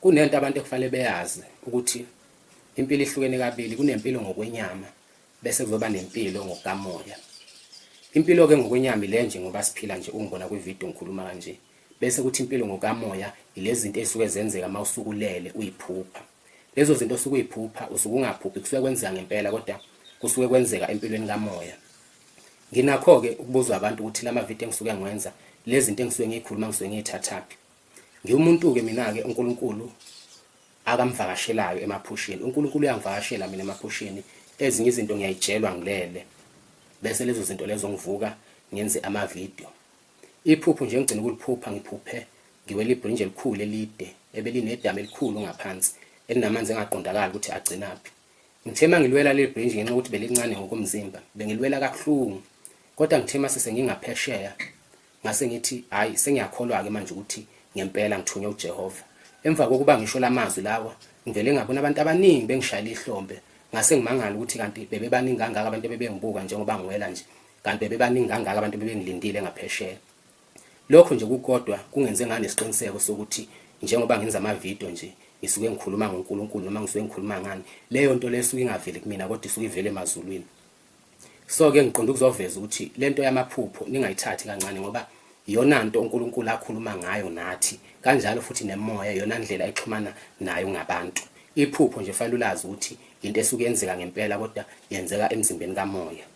Kunento abantu ekufanele beyazi ukuthi impilo ihlukene kabili, kunempilo ngokwenyama bese kuzoba nempilo ngokukamoya. Impilo-ke ngokwenyama ile nje ngoba siphila nje ungibona kwividiyo ngikhuluma kanje. Bese kuthi impilo ngokamoya ilezi zinto ezisuke zenzeka uma usuke ulele uyiphupha. Lezo zinto osuke uyiphupha usuke ungaphuphi kusuke kwenzeka ngempela kodwa kusuke kwenzeka empilweni kamoya. Nginakho-ke ukubuzwa abantu ukuthi lama video engisuke ngiwenza lezi zinto engisuke ngiyikhuluma ngisuke ngiyithathaphi. Ngiwumuntu-ke mina-ke uNkulunkulu akamvakashelayo emaphusheni. UNkulunkulu uyangivakashela mina emaphusheni. Ezinye izinto ngiyayitshelwa ngilele. Bese lezo zinto lezo ngivuka ngenze amavidiyo. Iphupho nje engigcina ukuliphupha ngiphuphe ngiwela ibrinji elikhulu elide ebelinedamu elikhulu ngaphansi elinamanzi engaqondakali ukuthi agcinaphi. Ngithe mangilwela leli brinji ngenxa yokuthi belincane ngokomzimba bengilwela kabuhlungu kodwa ngithe mase sengingaphesheya ngase ngithi hayi sengiyakholwa-ke manje ukuthi ngempela ngithunywe uJehova. Emva kokuba ngisho lamazwi lawa ngivele ngabona abantu abaningi bengishayela ihlombe ngase ngimangala ukuthi kanti bebebaningi kangaka abantu ebebengibuka njengoba ngiwela nje kanti bebebaningi kangaka abantu bebengilindile ngaphesheya. Lokho nje kukodwa kungenze nganesiqiniseko sokuthi njengoba ngenza amavidiyo nje ngisuke ngikhuluma ngoNkulunkulu noma ngisuke ngikhuluma ngani leyo nto leyo isuke ingaveli kumina kodwa isuke ivele emazulwini. So ke ngiqonda ukuzoveza ukuthi lento yamaphupho ningayithathi kancane ngoba iyona nto uNkulunkulu akhuluma ngayo nathi kanjalo futhi nemoya iyona ndlela exhumana nayo ngabantu. Iphupho nje fanele ulazi ukuthi into esuke yenzeka ngempela kodwa yenzeka emzimbeni kamoya.